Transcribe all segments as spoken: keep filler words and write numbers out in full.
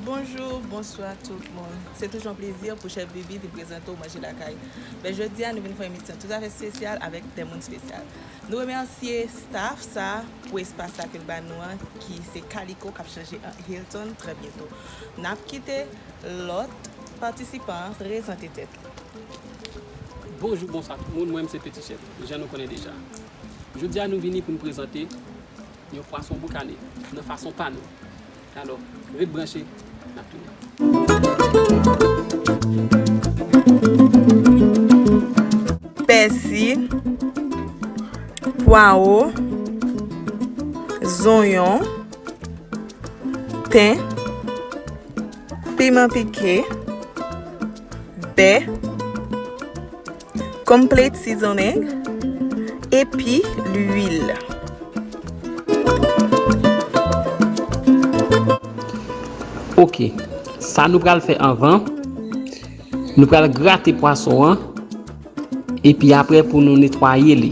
Bonjou, bonswa tout moun. Se toujou yon plezi pou Chèf Bibi vin prezante w Manje Lakay. Men jodi a, nou vin fè yon emisyon toutafè espesyal avèk de moun espesyal. Nou remèsye staff sa pou espas sa ke l ba nou an, ki se Kaliko k ap chanje an Hilton trè byento. N ap kite lòt patisipan an prezante tèt li. Bonjou, bonswa tout moun, mwen menm se Peti Chèf, jan nou konnen deja. Jodi a nou vini pou n prezante yon pwason boukannen nan fason pa nou. Alò, ret branche, n ap tounen. Pèsi, pwawo, zonyon, ten, piman pike, bè, complete seasoning, epi lwil. Ok, sa nou pral fè anvan, nou pral grate pwason an, epi apre pou nou netwaye li.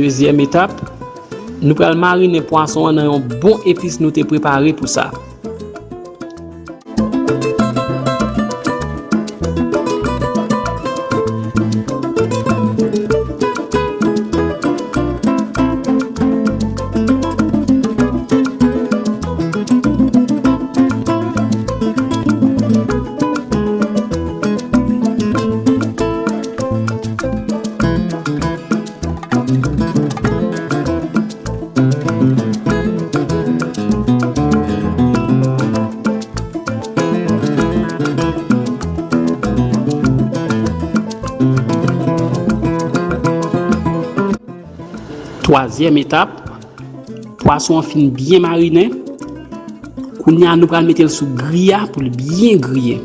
Dezyèm etap, nou pral marinen pwason an nan yon bon epis nou te prepare pou sa. Twazyèm etap, pwason an fin byen marinen. Kounye a, nou pral mete l sou gri a pou l byen griye.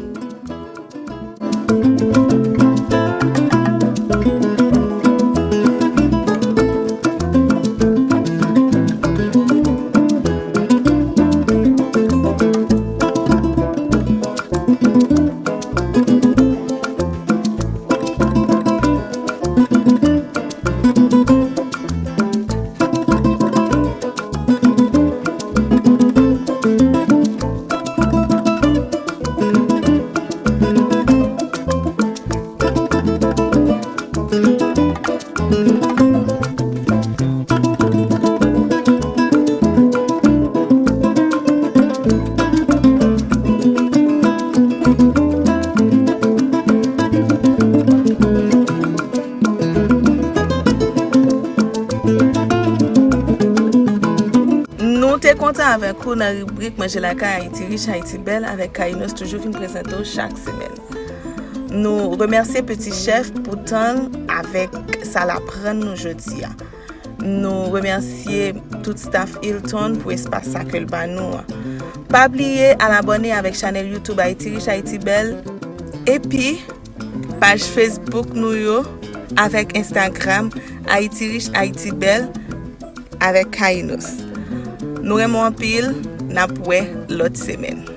Nou te kontan avèk ou nan ribrik Manje Lakay Ayiti Rich, Ayiti Bèl avèk Kainos toujou vin prezante w chak semèn. Nou remèsye Peti Chèf pou tan l avèk sa l aprann nou jodi a. Nou remèsye tout staff Hilton pou espas sa ke l ba nou an. Pa bliye al abòne avèk chanèl YouTube Ayiti Rich, Ayiti Bèl epi paj Facebook nou yo avèk Instagram Ayiti Rich, Ayiti Bèl avèk Kainos. Nou renmen w anpil, n ap wè lòt semèn.